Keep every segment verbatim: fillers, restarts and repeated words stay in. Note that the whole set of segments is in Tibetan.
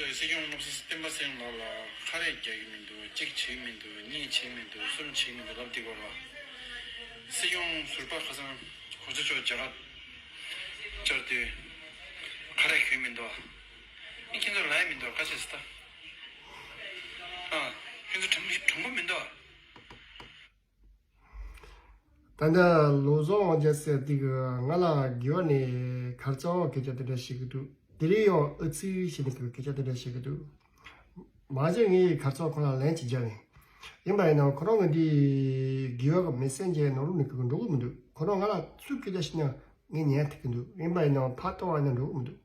སྲིད་སྐྱོང་བློ་བཟང་བསྟན་པ་ཚེ་རིང་ལགས་ལ་ཁ་རས་རྒྱག་གི་མི་འདུག་གཅིག་བྱེད་ཀྱི་མི་འདུག་གཉིས་བྱེད་ཀྱི་མི་འདུག་གསུམ་བྱེད་ཀྱི་མི་འདུག་ལབ་དེ་སྐོར་ལ། སྲིད་སྐྱོང་ཟུར་པ་ཁ་སང་གོང་ས་མཆོག་མཇལ་ཁ་བཅར་དུས་ཁ་རས་གྱོན་མི་འདུག་ཨ་ཁྱེད་ཚོ་ལ་ཡ་མི་འདུག་ག་ཅེས་ཟེར་ད། ཨ་ཁྱེད་ཚོ་དྲང་དྲང་པོ་མི་འདུག་ད་ལྟ་བློ་བཟང་དབང་རྒྱལ་ཟེར་དེ་གི་ང་ལ་དགེ་བ་ནས་གར་རྩ་བ་སྐད་ཆ་དེ་འདྲ་བཤད་གི་འདུག་དེ་རིང་ཡང་ཨུ་ཚུགས་བྱས་ནས་གི་སྐད་ཆ་དེ་འདྲ་བཤད་གི་འདུག་མ་གཞི་ངས་གར་རྩ་ཁོ་ན་ལན་ཅིག་བརྒྱབ་ཡིན། ཡིན་པ་ཡིན་ནའང་ཁོ་རང་གི་འདི་དགེ་བ་གི་མི་སེམས་ཅན་ནོར་ལུག་ནས་གི་འགྲོ་གི་མི་འདུག་ཁོ་རང་ང་ལ་སུས་སྐད་ཆ་བཤད་ན་ངས་ཉན་ཐུབ་གི་འདུག་ཡིན་པ་ཡིན་ནའང་ཕར་གཏོང་བ་ཡིན་ན་འགྲོ་གི་མི་འདུག་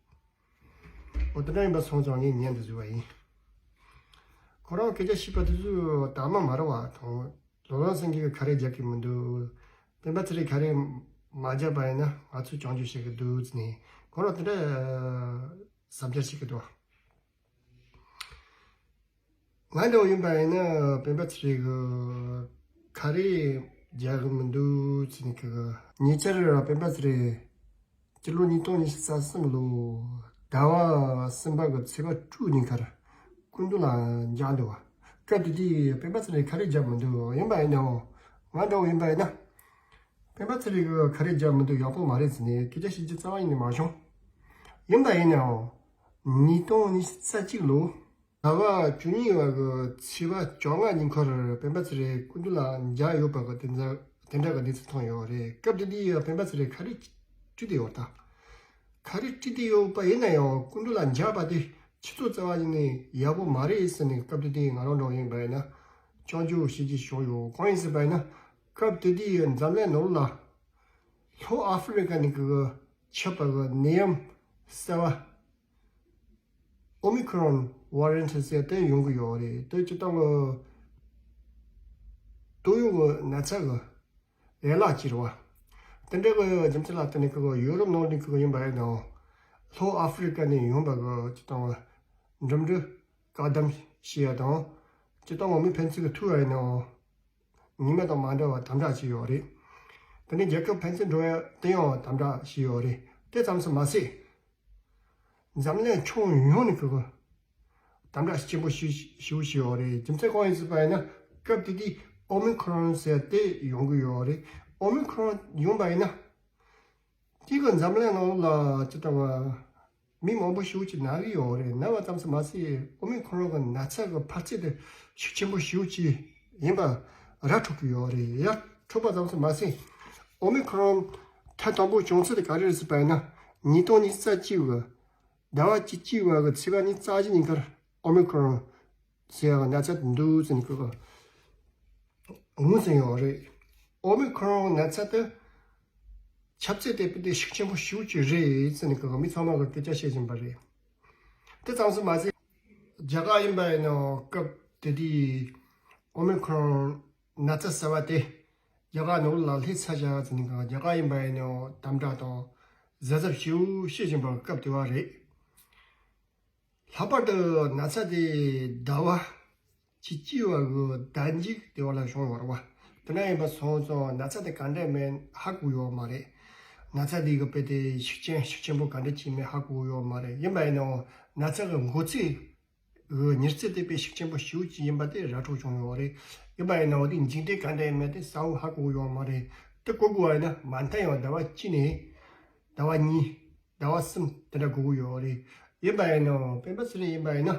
འོ་དེ་འདྲ་ཡིན་པ་སོང་ཙང་ངས་ཉན་དུ་བཟོས་པ་ཡིན། ཁོ་རང་སྐད་ཆ་བཤད་པ་དེ་ཚོ་དག་མ་མ་རེད་བ་དང་། ལོ་ལོན་སེང་གེ་གི་ཁ་རས་རྒྱག་གི་མི་འདུག་སྤེན་པ་ཚེ་རིང་གི་ཁ་རས་མ་རྒྱག་པ་ཡིན་ན་ང་ཚོས་སྐྱོན་བརྗོད་བྱེད་ཀྱི་འདུག་ཟེར་ནས་ཁོ་རང་དེ་འདྲ་ཟབ་རྒྱ་བྱེད་ཀྱི་འདུག་ང་འདྲ་བོ་ཡིན་པ་ཡིན་ན་སྤེན་པ་ཚེ་རིང་གི་ཁ་རས་རྒྱག་གི་མི་འདུག་ཟེར་ནས་ཁོ་གི་ཉེ་ཆར་སྤེན་པ་ཚེ་རིང་སྤྱི་ལོ་ཉིས་སྟོང་ཉི་ཤུ་རྩ་གསུམ་ལོ་ཟླ་བ་གསུམ་པ་གི་ཚེས་པ་དྲུག་ཉིན་ཁར་སྐུ་མདུན་ལ་མཇལ་འདུག་བ། སྐབས་དེ་དུས་སྤེན་པ་ཚེ་རིང་ཁ་རས་རྒྱག་མི་འདུག་ཡིན་པ་ཡིན་ནའང་ང་འདྲ་བོ་ཡིན་པ་ཡིན་ན་སྤེན་པ་ཚེ་རིང་གི་ཁ་རས་རྒྱག་མི་འདུག་ཡག་པོ་མ་རེད་ཟེར་ནས་སྐད་ཆ་བཤད་རྒྱུ་རྩ་བ་ཉིད་ནས་མ་བྱུང་། ཡིན་པ་ཡིན་ནའང་ཉིས་སྟོང་ཉི་ཤུ་རྩ་གཅིག་ལོ། ཟླ་བ་བཅུ་གཉིས་པ་གི་ཚེས་པ་བཅོ་ལྔ་ཉིན་ཁར་སྤེན་པ་ཚེ་རིང་སྐུ་མདུན་ལ་མཇལ་ཡོད་པ་གི་དེ་འདྲ་དེ་འདྲ་གི་གནས་ཚུལ་ཐོན་ཡོད་རེད། སྐབས་དེ་དུས་སྤེན་པ་ཚེ་རིང་ཁ་རས་དཀྲིས་ཏེ་ཡོད་ད། ཁ་རས་དཀྲིས་ཏེ་ཡོད་པ་ཡིན་ན་ཡང་སྐུ་མདུན་ལ་མཇལ་བ་དེ་ཆུ་ཚོད་རྩ་བ་ཉིད་ནས་ཡག་པོ་མ་རེད་ཟེར་ནས་སྐབས་དེ་དུས་ང་རང་འདྲ་བོ་ཡིན་པ་ཡིན་ན་སྐྱོན་བརྗོད་བྱེད་ཀྱི་བྱུང་ཡོད། གང་ཡིན་ཟེར་བ་ཡིན་ན་སྐབས་དེ་དུས་འཛམ་གླིང་ནང་ལ་ལྷོ་ཨ་ཧྥེ་རི་ཀ་ནས་གི་ཁྱབ་པ་གི་ནད་ཡམས་གསར་བ། ཨོ་མི་ཁོ་རོན་ཝ་རི་ཡན་ཊི་ཟེར་དེ་ཡོང་གི་ཡོད་རེད། དེ་སྤྱིར་བཏང་གི་ཏོག་དབྱིབས་ཀྱི་ན་ཚ་གི་ཡན་ལག་ཅིག་རེད་བ། དེ་འདྲ་གི་རྒྱུ་མཚན་ལ་བརྟེན་ནས་ཁོ་གི་ཡོ་རོབ་ནང་ནས་ཁོ་གི་ཡིན་པ་ཡིན་ནའང་ལྷོ་ཨ་ཧྥེ་རི་ཀ་ནས་ཡོང་པ་གི་སྤྱིར་བཏང་གི་འགྲིམ་འགྲུལ་བཀག་སྡོམ་བྱེད་ཡ་དང་། སྤྱིར་བཏང་གི་མི་ཕན་ཚུན་གི་ཐུག་ཡ་ཡིན་ནའང་ཉི་མ་དང་མ་འདྲ་བ་དམ་དྲག་བྱས་ཡོད་རེད། དེ་ནས་རྒྱལ་ཁབ་ཕན་ཚུན་འགྲོ་ཡ་དེ་ཡང་དམ་དྲག་བྱས་ཡོད་རེད། དེ་ཙམ་དུ་མ་ཟད། འཛམ་གླིང་ཁྱོན་ཡོངས་ནས་ཁོ་གི་དམ་དྲག་ཆེན་པོ་ཞེ་ཞེ་པོ་ཞིག་ཡོད་རེད། རྒྱུ་མཚན་གང་ཡིན་ཟེར་བ་ཡིན་ན་སྐབས་དེ་དུས་ཨོ་མི་ཁོ་རོན་ཟེར་དེ་ཡོང་གི་ཡོད་རེད། ཨོ་མི་ཁོ་རོན་ཡོང་པ་ཡིན་ན་དེ་གི་འཛམ་གླིང་ནང་ལ་ཅི་ལྟ་བ་མི་མང་པོ་ཞེ་པོ་ཅིག་ན་གི་ཡོད་རེད། ན་བ་ཙམ་དུ་མ་ཟད་ཨོ་མི་ཁོ་རོན་གི་ན་ཚ་གི་འཕར་ཚད་དེ་ཤུགས་ཆེན་པོ་ཞེ་པོ་ཅིག་ཡིན་པ་ར་འཕྲོད་ཀྱི་ཡོད་རེད། ཡ་འཕྲོད་པ་ཙམ་དུ་མ་ཟད་ཨོ་མི་ཁོ་རོན་ཐེངས་དང་པོ་བྱུང་ཚུལ་དེ་ག་རེ་རེད་ཟེར་བ་ཡིན་ན་ཉིས་སྟོང་ཉི་ཤུ་རྩ་གཅིག་གི་ཟླ་བ་བཅུ་གཅིག་པ་གི་ཚེས་པ་ཉི་ཤུ་རྩ་བཞི་ཉིན་ཀར་ཨོ་མི་ཁོ་རོན་ཟེར་ཡག་ན་ཚ་དེ་འདུག་ཟེར་ནས་ཁོ་གི་ངོས་ཟིན་ཡོད་རེད། ཨོ་མི་ཁོ་རོན་ན་ཚ་དེ་ཁྱབ་ཚད་དེ་དཔེ་དེ་ཤུགས་ཆེན་པོ་ཞེ་པོ་ཅིག་རེད་ཟེར་ནས་ཁོ་གི་མི་ཚང་མ་གི་སྐད་ཆ་བཤད་བཞིན་པ་རེད། དེ་ཙམ་དུ་མ་ཟད་རྒྱ་གར་ཡིན་པ་ཡིན་ནའང་སྐབས་དེ་དུས་ཨོ་མི་ཁོ་རོན་ན་ཚ་གསར་བ་དེ་རྒྱ་གར་ནང་ལ་སླེབས་ཚར་བཞག་ཟེར་ནས་ཁོ་རྒྱ་གར་ཡིན་པ་ཡིན་ནའང་དམ་དྲག་དང་གཟབ་གཟབ་ཞེ་པོ་བྱེད་བཞིན་པ་སྐབས་དེ་བ་རེད། ལྷག་པར་དུ་ན་ཚ་དེ་ཟླ་བ་བཅུ་གཅིག་པ་གི་ཟླ་མཇུག་དེ་བ་ལ་བྱུང་ཡོད་རེད་བ། དེ་འདྲ་ཡིན་པ་སོང་ཙང་ན་ཚ་དེ་ག་འདྲ་མིན་ཧ་གོ་ཡོད་མ་རེད། ན་ཚ་དེ་གི་དཔེ་དེ་ཤུགས་ཆེན་ཤུགས་ཆེན་པོ་ག་འདྲ་ཅིག་མིན་ཧ་གོ་ཡོད་མ་རེད། ཡིན་པ་ཡིན་ནའང་ན་ཚ་གི་འགོ་ཚུགས་གི་མྱུར་ཚད་དེ་དཔེ་ཤུགས་ཆེན་པོ་ཞེ་པོ་ཅིག་ཡིན་པ་དེ་ར་འཕྲོད་བྱུང་ཡོད་རེད། ཡིན་པ་ཡིན་ནའང་དེ་མཇུག་འབྲས་ག་འདྲ་ཡིན་མིན་དེ་གསལ་བོ་ཧ་གོ་ཡོད་མ་རེད། དེ་གོ་དགོས་པ་ཡིན་ན་མ་མཐའ་ཡང་ཟླ་བ་གཅིག་ནས་ཟླ་བ་གཉིས། ཟླ་བ་གསུམ་དེ་འདྲ་འགོར་གྱི་ཡོད་རེད། ཡིན་པ་ཡིན་ནའང་སྤེན་པ་ཚེ་རིང་ཡིན་པ་ཡིན་ན་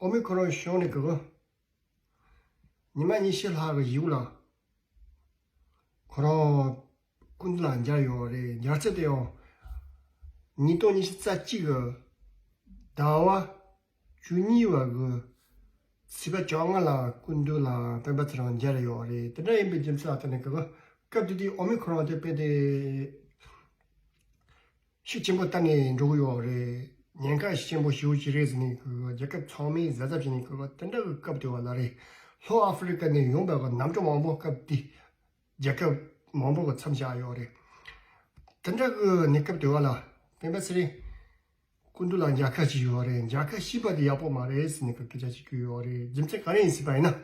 ཨོ་མི་ཁོ་རོན་བྱུང་ནས་གི་ཉི་མ་ཉི་ཤུ་ལྷག་གི་གཞུག་ལ་ཁོ་རང་སྐུ་མདུན་ལ་མཇལ་ཡོད་རེད། མཇལ་ཚད་དེ་ཡང་ཉིས་སྟོང་ཉི་ཤུ་རྩ་གཅིག་གི་ཟླ་བ་བཅུ་གཉིས་པ་གི་ཚེས་པ་བཅོ་ལྔ་ལ་སྐུ་མདུན་ལ་སྤེན་པ་ཚེ་རིང་མཇལ་ཡོད་རེད། དེ་འདྲ་ཡིན་པའི་རྒྱུ་མཚན་ལ་བརྟེན་ནས་གི་སྐབས་དེ་དུས་ཨོ་མི་ཁོ་རོན་དེ་དཔེ་དེ་ཤུགས་ཆེན་པོ་བཏང་ནས་འགྲོ་གི་ཡོད་རེད། ཉེན་ཁ་ཤུགས་ཆེན་པོ་ཞེ་པོ་ཅིག་རེད་ཟེར་ནས་ཁོ་རྒྱལ་ཁབ་ཚང་མས་གཟབ་གཟབ་བྱས་ནས་ཁོ་དེ་འདྲ་གི་སྐབས་དེ་བ་ལ་རེད། ལྷོ་ཨ་ཧྥེ་རི་ཀ་ནས་ཡོང་པའི་གནམ་གྲུ་མང་པོ་སྐབས་དེ་རྒྱལ་ཁབ་མང་པོ་གི་མཚམས་བཞག་ཡོད་རེད། དེ་འདྲ་གི་གནས་སྐབས་དེ་བ་ལ་སྤེན་པ་ཚེ་རིང་སྐུ་མདུན་ལ་མཇལ་ཁ་ཞིག་ཡོད་རེད། མཇལ་ཁ་ཞུས་པ་དེ་ཡག་པོ་མ་རེད་ཟེར་ནས་ཁོ་སྐད་ཆ་ཞིག་བསྐྱོན་ཡོད་རེད། རྒྱུ་མཚན་ག་རེ་ཡིན་ཟེར་བ་ཡིན་ན།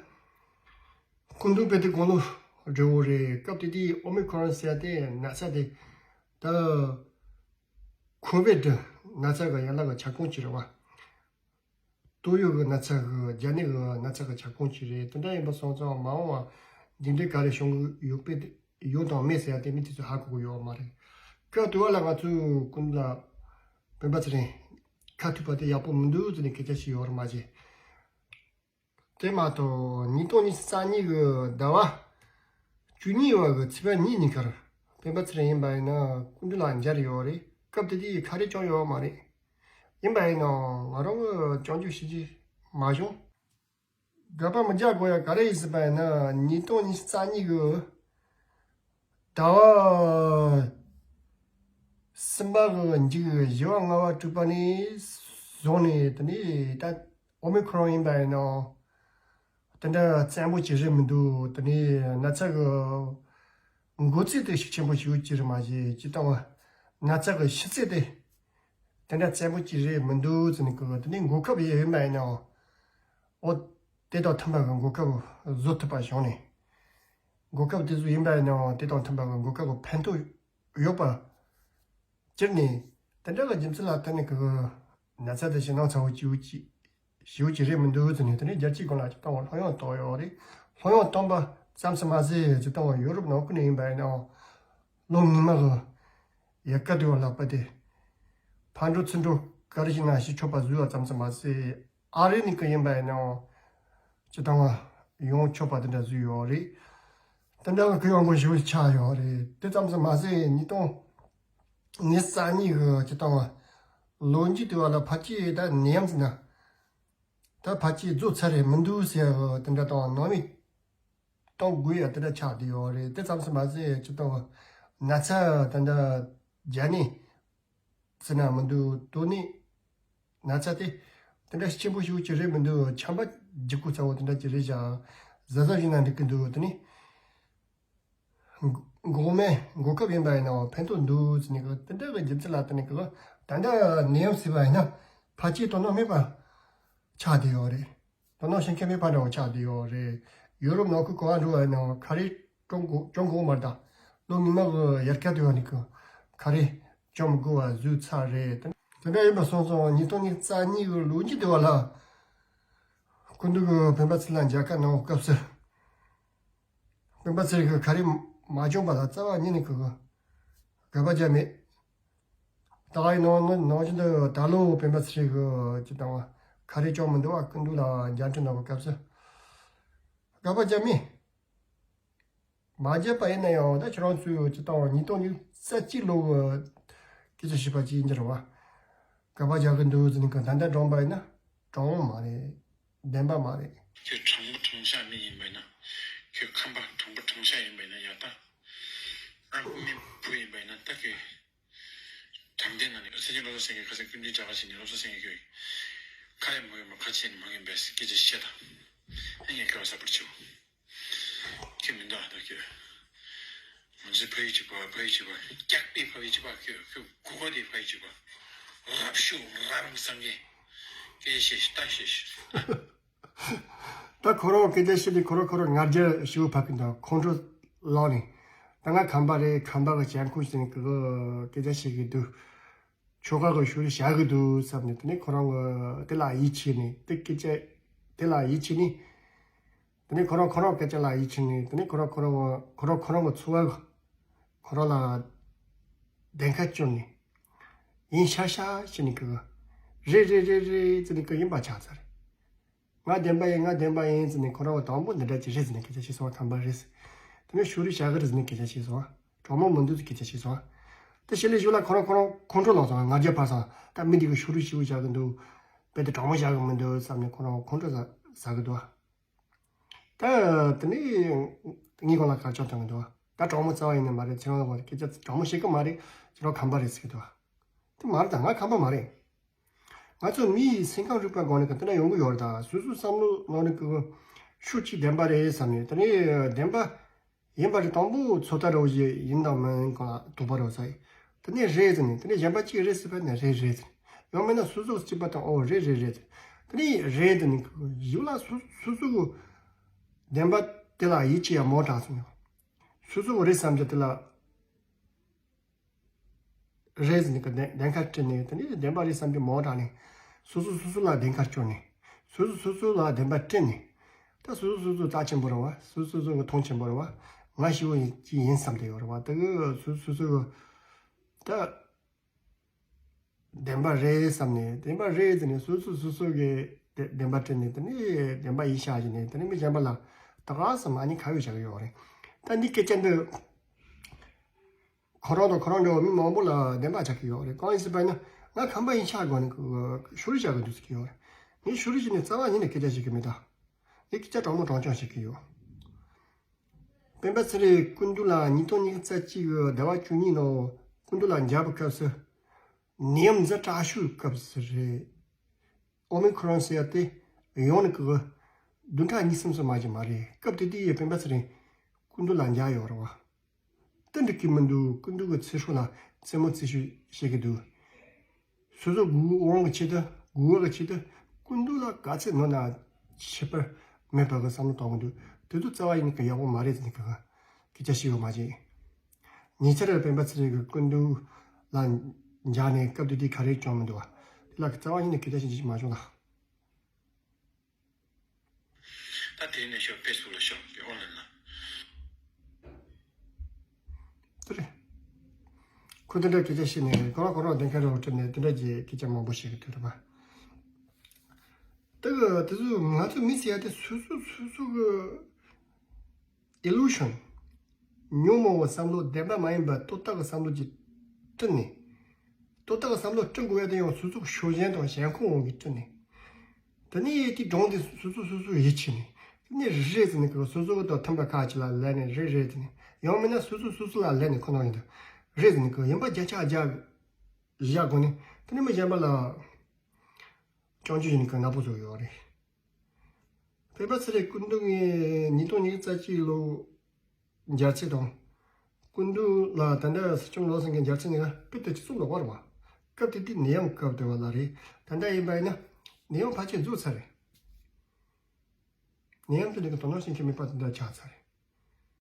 སྐུ་མདུན་དཔེ་དེ་དགུང་ལོ་བགྲེས་པོ་རེད། སྐབས་དེ་དུས་ཨོ་མི་ཁོ་རོན་ཟེར་དེ་ན་ཚ་དེ་ད་ཁོ་བིད་ན་ཚ་གི་ཡན་ལག་གི་ཁྱབ་ཁོངས་ཅིག་རེད་བ། ཏོག་དབྱིབས་ཀྱི་ན་ཚ་གི་རྒྱ་ནད་ཀྱི་ན་ཚ་གི་ཁྱབ་ཁོངས་ཅིག་རེད། དེ་འདྲ་ཡིན་པ་སོང་ཙང་མ་འོངས་པ་འདི་འདྲའི་ག་རེ་བྱུང་གི་ཡོད་པས་ཡོད་དང་མེད་ཟེར་ཡ་དེ་མི་དེ་ཚོས་ཧ་གོ་གི་ཡོད་མ་རེད། སྐབས་དེ་བ་ལ་ང་ཚོས་ཀུན་ལ་སྤེན་པ་ཚེ་རིང་ཁ་ཐུག་པ་དེ་ཡག་པོ་མི་འདུག་ཟེར་ནས་སྐད་ཆ་ཞིག་ཡོད་རེད་མ་གཞི། དེ་མ་གཏོགས་ཉིས་སྟོང་ཉི་ཤུ་རྩ་གཉིས་ཀྱི་ཟླ་བ་བཅུ་གཉིས་པ་གི་ཚེས་པ་གཉིས་ཉིན་ཁར་སྤེན་པ་ཚེ་རིང་ཡིན་པ་ཡིན་ན་སྐུ་མདུན་ལ་མཇལ་ཡོད་རེད། སྐབས་དེ་དུས་ག་རེ་བྱུང་ཡོད་མ་རེད། ཡིན་པ་ཡིན་ནའང་ང་རང་གི་སྐྱོན་བརྗོད་བྱེད་རྒྱུ་མ་བྱུང་། དགག་པ་མི་རྒྱག་དགོས་ཡ་ག་རེ་ཡིན་ཟེར་བ་ཡིན་ན་ཉིས་སྟོང་ཉི་ཤུ་རྩ་གཉིས་ཀྱི་ཟླ་བ་གསུམ་པ་གི་མཇུག་བཞི་པ་ལྔ་པ་དྲུག་པ་ནས་བཟུང་ནས་དེ་ནས་ད་ཨོ་མི་ཁོ་རོན་ཡིན་པ་ཡིན་ནའང་དེ་འདྲ་བཙན་པོ་ཅིག་རེད་མི་འདུག་དེ་ནས་ན་ཚ་གི་འགོ་ཚད་དེ་ཤུགས་ཆེན་པོ་ཞིག་ཅིག་རེད་མ་གཞི་སྤྱིར་བཏང་བ་ན་ཚ་གི་ཤི་ཚད་དེ་དེ་འདྲ་བཙན་པོ་ཅིག་རེད་མི་འདུག་ཟེར་ནས་གི་དེ་ནས་འགོག་ཁབ་ཡོད་ཡིན་པ་ཡིན་ནའང་ཨོ་དེ་དང་མཐུན་པ་གི་འགོག་ཁབ་བཟོ་ཐུབ་པ་བྱུང་ནས་འགོག་ཁབ་དེ་ཚོ་ཡིན་པ་ཡིན་ནའང་དེ་དང་མཐུན་པ་གི་འགོག་ཁབ་གི་ཕན་ཐོགས་ཡོད་པ་གྱུར་ནས་དེ་འདྲ་གི་རྒྱུ་མཚན་ལ་བརྟེན་ནས་གི་ན་ཚ་དེ་ཞེད་སྣང་ཚ་བོ་སྐྱེ་བོ་ཅིག་ཞེ་པོ་ཅིག་རེད་མི་འདུག་ཟེར་ནས་དེ་ནས་རྒྱལ་སྤྱིའི་སྒང་ལ་སྤྱིར་བཏང་བ་ལྷོད་ཡངས་བཏང་ཡོད་རེད། ལྷོད་ཡངས་བཏང་པ་ཙམ་ཟད་མ་ཟད་སྤྱིར་བཏང་བ་ཡོ་རོབ་ནང་ཁུལ་ནས་ཡིན་པ་ཡིན་ནའང་ལོ་སྔོན་མ་གི་ཡལ་ག་དུ་བ་ལག་པ་དེ་ཕར་འགྲོ་ཚུར་འགྲོ་ག་རེ་བྱས་ན་ཞིག་ཆོག་པ་བཟོས་པ་ཙམ་ཟད་མ་ཟད་ཨ་རི་ནས་གི་ཡིན་པ་ཡིན་ནའང་སྤྱིར་བཏང་བ་ཡོང་ཆོག་པ་དེ་འདྲ་བཟོས་ཡོད་རེད། དེ་འདྲ་གི་གུ་ཡངས་པོ་ཞེ་པོ་ཆགས་ཡོད་རེད། དེ་ཙམ་ཟད་མ་ཟད་ཉིས་སྟོང་ཉི་ཤུ་རྩ་གཉིས་གི་སྤྱིར་བཏང་བ་ལོ་མཇུག་དུ་བ་ལ་ཕལ་ཆེར་ད་ནད་ཡམས་ཟེར་ན་ད་ཕལ་ཆེར་རྫོགས་ཚར་རེད་མི་འདུག་ཟེར་གི་དེ་འདྲ་དང་ནང་མི་གཏོང་དགོས་ཡ་དེ་འདྲ་ཆགས་བསྡད་ཡོད་རེད། དེ་ཙམ་ཟད་མ་ཟད་སྤྱིར་བཏང་བ་ན་ཚ་དེ་འདྲ་རྒྱ་ནད་ཟེར་ན་མི་འདུག་དོན་ནི་ན་ཚ་དེ་དེ་འདྲ་ཤུགས་ཆེན་པོ་ཞེ་པོ་ཅིག་རེད་མི་འདུག་ཆམ་པ་རྒྱག་གི་ཚ་བོ་དེ་འདྲ་ཅིག་རེད་བཞག་གཟབ་གཟབ་བྱས་ན་འགྲིག་གི་འདུག་དེ་ནི་འགོག་སྨན་འགོག་ཁབ་ཡིན་པ་ཡིན་ནའང་ཕན་ཐོགས་འདུག་ཟེར་ནས་གི་དེ་འདྲ་གི་རྒྱུ་མཚན་ལ་བརྟེན་ནས་གི་ད་ལྟ་ནད་ཡམས་ཟེར་བ་ཡིན་ན་ཕལ་ཆེར་དོ་སྣང་མེད་པ་ཆགས་བསྡད་ཡོད་རེད། དོ་སྣང་བྱེད་མཁན་མེད་པ་འདྲ་བོ་ཆགས་བསྡད་ཡོད་རེད། ཡུ་རོབ་ནང་ཁུལ་ག་པར་འགྲོ་བ་ཡིན་ནའང་ག་རེ་གྱོང་གོ་གྱོང་གོ་མ་རེད་ད། ལོ་སྔོན་མ་གི་ཡལ་ག་དུ་བ་ནི་གི་ག་རེ་གྱོང་མི་དགོས་པ་བཟོས་ཚར་རེད། དེ་འདྲ་ཡིན་པ་སོང་ཙང་ཉིས་སྟོང་ཉི་ཤུ་རྩ་གཉིས་གི་ལོ་མཇུག་དུ་བ་ལ་སྐུ་མདུན་གི་སྤེན་པ་ཚེ་རིང་ལ་མཇལ་ཁ་གནང་བའི་སྐབས་སུ་སྤེན་པ་ཚེ་རིང་གི་ག་རེ་མ་བྱུང་པ་ལ་རྩ་བ་ཉིད་ནས་གི་དགག་པ་རྒྱག་མེད། ད་ཡིན་ནང་ནང་བཞིན་དུ་ད་ལོ་སྤེན་པ་ཚེ་རིང་གི་ཅི་ལྟ་བ་ག་རེ་བྱུང་མི་འདུག་བ། སྐུ་མདུན་ལ་མཇལ་འཕྲད་གནང་བའི་སྐབས་སུ་དགག་པ་རྒྱག་མེད། མ་བརྗེད་པ་ཡིན་ན་ཡང་ད་ཁྱེད་རང་ཚོས་ཅི་ལྟ་བ་ཉིས་སྟོང་ཉི་ཤུ་རྩ་གཅིག་ལོ་གི་སྐད་ཆ་ཞུས་པ་ཅིག་ཡིན་གྱི་རེད་བ། དགག་པ་རྒྱག་གི་འདུག་ཟེར་ནས་གི་ད་ལྟ་དྲངས་པ་ཡིན་ན་དྲང་པོ་མ་རེད། བདེན་པ་མ་རེད། ཁྱོད་དྲང་པོ་དྲང་བཞག་མི་ཡིན་པ་ཡིན་ན། ཁྱོད་ཁམས་པ་དྲང་པོ་དྲང་བཞག་ཡིན་པ་ཡིན་ན་ཡ་ད། ཨ་ཁུ་མི་བུ་ཡིན་པ་ཡིན་ན་ད་ཁྱོད། དྲང་བདེན་ན་ནི་སེ་ཆེན་བློ་བཟང་སེང་གེ་ཁ་སང་སྐུ་མདུན་རྒྱ་གར་ཕྱིན་ནས་བློ་བཟང་སེང་གེ་ཁྱོད། ཁ་ཡ་མོ་ཡ་མ་ཁ་ཆེ་ནི་མ་ངན་པས་སྐད་ཆ་བཤད་དང་། ཨ་ངས་སྐལ་བ་གསར་པར་བྱེད། ཁྱོད་མི་འདུག་ཨ་ད་ཁྱོད། ང་ཚོའི་ཕ་ཡུལ་གཅིག་པ་ཕ་ཡུལ་གཅིག་པ་སྐྱག་པའི་ཕ་ཡུལ་གཅིག་པ་ཁྱོད་ཁྱོད་གོ་གོ་དེ་ཕ་ཡུལ་གཅིག་པ། རབ་ཤུགས་རབ་སངས་རྒྱས། སྐད་ཆ་བཤད་ཤིག་ལྟ་བཤད་ཤིག་ད་ཁོ་རང་སྐད་ཆ་བཤད་དུས་ཁོ་རང་ཁོ་རང་ང་རྒྱལ་ཞེ་པོ་འཕར་གི་འདུག་ཁོང་ཁྲོ་ལངས་ནས། ད་ང་ཁམས་པ་རེད། ཁམས་པ་གི་བྱང་ཁུངས་ཟིན་གི་སྐད་ཆ་བཤད་གི་འདུག་ཆོལ་ཁ་གི་ཤུ་རུ་བཞག་གི་འདུག་བསམ་ནས་དེ་ནས་ཁོ་རང་གི་དེ་ལ་ཡིད་ཆེས་ནས་དེ་སྐད་ཆ་དེ་ལ་ཡིད་ཆེས་ནས། དེ་ནས་ཁོ་རང་ཁོ་རང་སྐད་ཆ་ལ་ཡིད་ཆེས་ནས་དེ་ནས་ཁོ་རང་ཁོ་རང་ཁོ་རང་ཁོ་རང་གི་འཚོ་བ་གི་ཁོ་རང་ལ་བདེན་ཁ་བསྐྱུར་ནས་ཡིན་ཤག་ཤག་བྱས་ནས་གི་རེད་རེད་རེད་རེད་ཟེར་ནས་གི་ཡིན་པ་ཆགས་ཚར། ང་བདེན་པ་ཡིན་ང་བདེན་པ་ཡིན་ཟེར་ནས་ཁོ་རང་གི་དང་པོ་འདི་འདྲ་ཅིག་རེད་ཟེར་ནས་སྐད་ཆ་བཤད་སོང་བ། ཁམས་པ་རེད་ཟེར། དེ་ནས་ཤུ་རུ་བཞག་གི་རེད་ཟེར་ནས་སྐད་ཆ་བཤད་སོང་བ། གྲོགས་མོ་མི་འདུག་ཟེར་སྐད་ཆ་བཤད་སོང་བ། དེ་བཤད་ལས་གཞུག་ལ་ཁོ་རང་ཁོ་རང་ཁོང་ཁྲོ་ལངས་སོང་བ། ང་རྒྱལ་འཕར་སོང་བ། ད་མི་འདི་གི་ཤུ་རུ་ཞེ་པོ་བཞག་གི་འདུག་རྦད་དེ་གྲོགས་མོ་བཞག་གི་མི་འདུག་བསམ་ནས་ཁོ་རང་ཁོང་ཁྲོ་ཟ་ཟ་གི་འདུག་བ། ད་དེ་ནས་ངའི་སྒང་ལ་དཀར་ཕྱོགས་བཏང་གི་འདུག་བ། ད་གྲོགས་མོ་རྩ་བ་ཡིན་ནི་མ་རེད། ཁྱེད་རང་ལ་སྐད་ཆ་གྲོགས་མོ་བཤད་གི་མ་རེད། ཁྱེད་རང་ཁམས་པ་རེད་ཟེར་གི་འདུག་བ། དེ་མ་རེད། ད་ང་ཁམས་པ་མ་རེད། ང་ཚོ་མི་ཡི་སེམས་ཁམས་རིག་པའི་སྒང་ནས་ག་དེ་འདྲ་ཡོང་གི་ཡོད་རེད། ད་སོ་སོའི་བསམ་བློ་ནང་ནས་གི་ཤུགས་གཅིག་བདེན་པ་རེད་བསམ་ནས་དེ་ནས་བདེན་པ་ཡིན་པ་རེད། དང་པོ་ཚོད་ལྟ་རོགས་ཞེས་ཡིན་དང་མིན་སྒང་ལ་དོགས་པ་རོགས་ཟེར། དེ་ནས་རེད་ཟེར་ནས་དེ་ནས་གཞན་པ་གཅིག་རེད་ཟེར་བ་ནས་རེད་རེད་ཟེར། ཡང་མིན་ན་སོ་སོ་གཅིག་པ་དང་ཨོ་རེད་རེད་རེད་ཟེར། དེ་ནས་རེད་ཟེར་ནས་གཞུག་ལ་སོ་སོ་སོ་གི་བདེན་པ་དེ་ལ་ཡིད་ཆེས་ཡ་མོ་དྲག་སོང་ཡང་། སོ་སོ་གི་རེད་བསམ་རྒྱུ་དེ་ལ། རེད་ཟེར་ནས་གི་བདེན་བདེན་ཁ་དཀྲི་ནས་དེ་ནས་བདེན་པ་རེད་བསམ་གྱི་མོ་དྲག་ནས་སོ་སོ་སོ་སོ་ལ་བདེན་ཁ་སྐྱོར་ནས་ སོ་སོ་སོ་སོ་ལ་བདེན་པ་དཀྲི་ནས། ད་སོ་སོ་སོ་སོ་རྩ་ཆེན་པོ་རེད་བ། སོ་སོ་སོ་སོ་གི་མཐོང་ཆེན་པོ་རེད་བ། ང་ཞེ་པོ་ཅིག་ཡིན་བསམ་དེ་ཡོད་རེད་བ། དེ་གི་སོ་སོ་སོ་སོ་གི་ད་བདེན་པ་རེད་བསམ་ནས། བདེན་པ་རེད་ཟེར་ནས་སོ་སོ་སོ་སོ་གི་བདེ་བདེན་པ་དཀྲི་ནས། དེ་ནས་བདེན་པ་ཡིན་ཤག་བྱས་ནས། དེ་ནས་མི་གཞན་པ་ལ་ད་ག་སེ་མ་ནི་ཁ་ཡོད་བྱ་གི་ཡོད་རེད། ད་འདི་སྐད་ཆ་འདི། ཁོ་རང་དང་ཁོ་རང་འདྲ་བ་མི་མང་པོ་ལ་བདེན་པ་ཆགས་ཀྱི་ཡོད་རེད། གང་ཡིན་ཟེར་བ་ཡིན་ན། ང་ཁམས་པ་ཡིན་ཤག་དགོས་ནས་ཤོ་རི་བྱ་དགོས་འདུག་ཟེར་གྱི་ཡོད་རེད། ངས་ཤོ་རི་བྱས་ནས་རྩ་བ་ཉིད་ནས་སྐད་ཆ་བཤད་ཀྱི་མེད་ད། ངས་སྐད་ཆ་དྲང་མོ་དྲང་རྐྱང་བཤད་ཀྱི་ཡོད། སྤེན་པ་ཚེ་རིང་སྐུ་མདུན་ལ་ཉིས་སྟོང་ཉི་ཤུ་རྩ་གཅིག་གི་ཟླ་བ་བཅུ་གཉིས་ནང་སྐུ་མདུན་ལ་མཇལ་བའི་སྐབས་སུ། ནད་ཡམས་ཛ་དྲག་ཤོས་སྐབས་སུ་རེད། ཨོ་མི་ཁོ་རོན་ཟེར་ཡ་དེ་ཡོང་ནས་ཀྱི་བདུན་ཕྲག་གཉིས་གསུམ་ཙམ་མ་གཅིག་མ་རེད། སྐབས་དེ་དུས་ཡི་སྤེན་པ་ཚེ་རིང་སྐུ་མདུན་ལ་མཇལ་ཡོད་རེད་བ། དེ་འགྲིག་གི་མི་འདུག་སྐུ་མདུན་གྱི་ཚེ་སྲོག་ལ་རྩེད་མོ་རྩེ་ཤོས་བཤད་ཀྱི་འདུག་སོ་སོ་དགོས་དབང་གི་ཆེད་དུ། དགོས་པ་གི་ཆེད་དུ་སྐུ་མདུན་ལ་ག་ཚད་ནོར་ན་ཁྱད་པར་མེད་པ་གི་བསམ་བློ་གཏོང་གི་འདུག་དེ་ཚོ་རྩ་བ་ཡིན་གི་ཡག་པོ་མ་རེད་ཟེར་ནས་གི་སྐད་ཆ་བཤད་ཡོད་མ་རེད། ཉེ་ཆར་སྤེན་པ་ཚེ་རིང་གི་སྐུ་མདུན་ལ་མཇལ་ནས་སྐབས་དེ་དུས་ག་རེ་བྱུང་མི་འདུག་བ། དེ་ལ་རྩ་བ་ཉིད་ནས་སྐད་ཆ་བཤད་རྒྱུ་ཞིག་མ་བྱུང་ལ། ད་དེ་ནས་ཤོག་ཕེ་སི་བུག་ལ་ཤོག་ཨོན་ལན་ལ། དེ་རེད། ཁོ་དེ་འདྲ་སྐད་ཆ་བཤད་ནས་གང་ལ་གང་རང་བདེན་ཁ་རང་སྤྲད་ནས་དེ་འདྲ་གྱི་སྐད་ཆ་མང་པོ་བཤད་གི་འདུག་རེད་པ། དེ་གི་དེ་ཚོ་ང་ཚོ་མི་ཟེར་ཡ་དེ་སོ་སོ་སོ་སོ་གི་ཨི་ལུ་ཤན། ཉོན་མོངས་པའི་བསམ་བློ། བདེན་པ་མ་ཡིན་པ་རྟོག་བཏགས་ཀྱི་བསམ་བློ་ཅིག་བསྐྲུན་ནས། རྟོག་བཏགས་ཀྱི་བསམ་བློ་བསྐྲུན་དགོས་ཡ་དེ་ཡང་སོ་སོ་གི་ཤུགས་རྐྱེན་དང་ཞེན་ཁོག་དབང་གིས་བསྐྲུན་ནས། དེ་ནས་དེ་སྒྲུང་དེ་སོ་སོ་སོ་སོ་ཡིད་ཆེས་ནས། དེ་ནས་རེད་ཟེར་ནས་ཀྱི་སོ་སོ་གི་དང་མཐུན་པ་ཁག་ཅིག་ལ་ལན་ནས་རེད་རེད་ཟེར་ནས། ཡང་མིན་ན་སོ་སོ་སོ་སོ་ལ་ལན་ནས་ཁོ་ན་ཡིན་དུ་རེད་ཟེར་ནས་ཀྱི་ཡིན་པ་བརྒྱ་ཆ་བརྒྱ་བཞག་དགོས་ནས། དེ་ནས་མི་གཞན་པ་ལ་སྐྱོན་བརྗོད་ཡིན་ཀྱི་ནག་པོ་བཟོ་གི་ཡོད་རེད། སྤེན་པ་ཚེ་རིང་སྐུ་མདུན་གྱི་ཉིས་སྟོང་ཉི་ཤུ་རྩ་གཅིག་ལོ་མཇལ་ཚེ་དང་། སྐུ་མདུན་ལ་ད་ལྟ་སྲིད་སྐྱོང་བློ་བཟང་གི་མཇལ་ཚེ་གཉིས་ཀ་དཔེ་དེ་གཅིག་མཚུངས་ལོག་པ་རེད་བ། སྐབས་དེ་དུས་ནད་ཡམས་སྐབས་དེ་བ་ལ་རེད། ད་ལྟ་ཡིན་པ་ཡིན་ན་ནད་ཡམས་ཕལ་ཆེར་རྫོགས་ཚར་རེད། ནད་ཡམས་དེ་ནི་གི་དོ་སྣང་བྱེད་མཁན་མེད་པ་དེ་འདྲ་ཆགས་ཚར་རེད།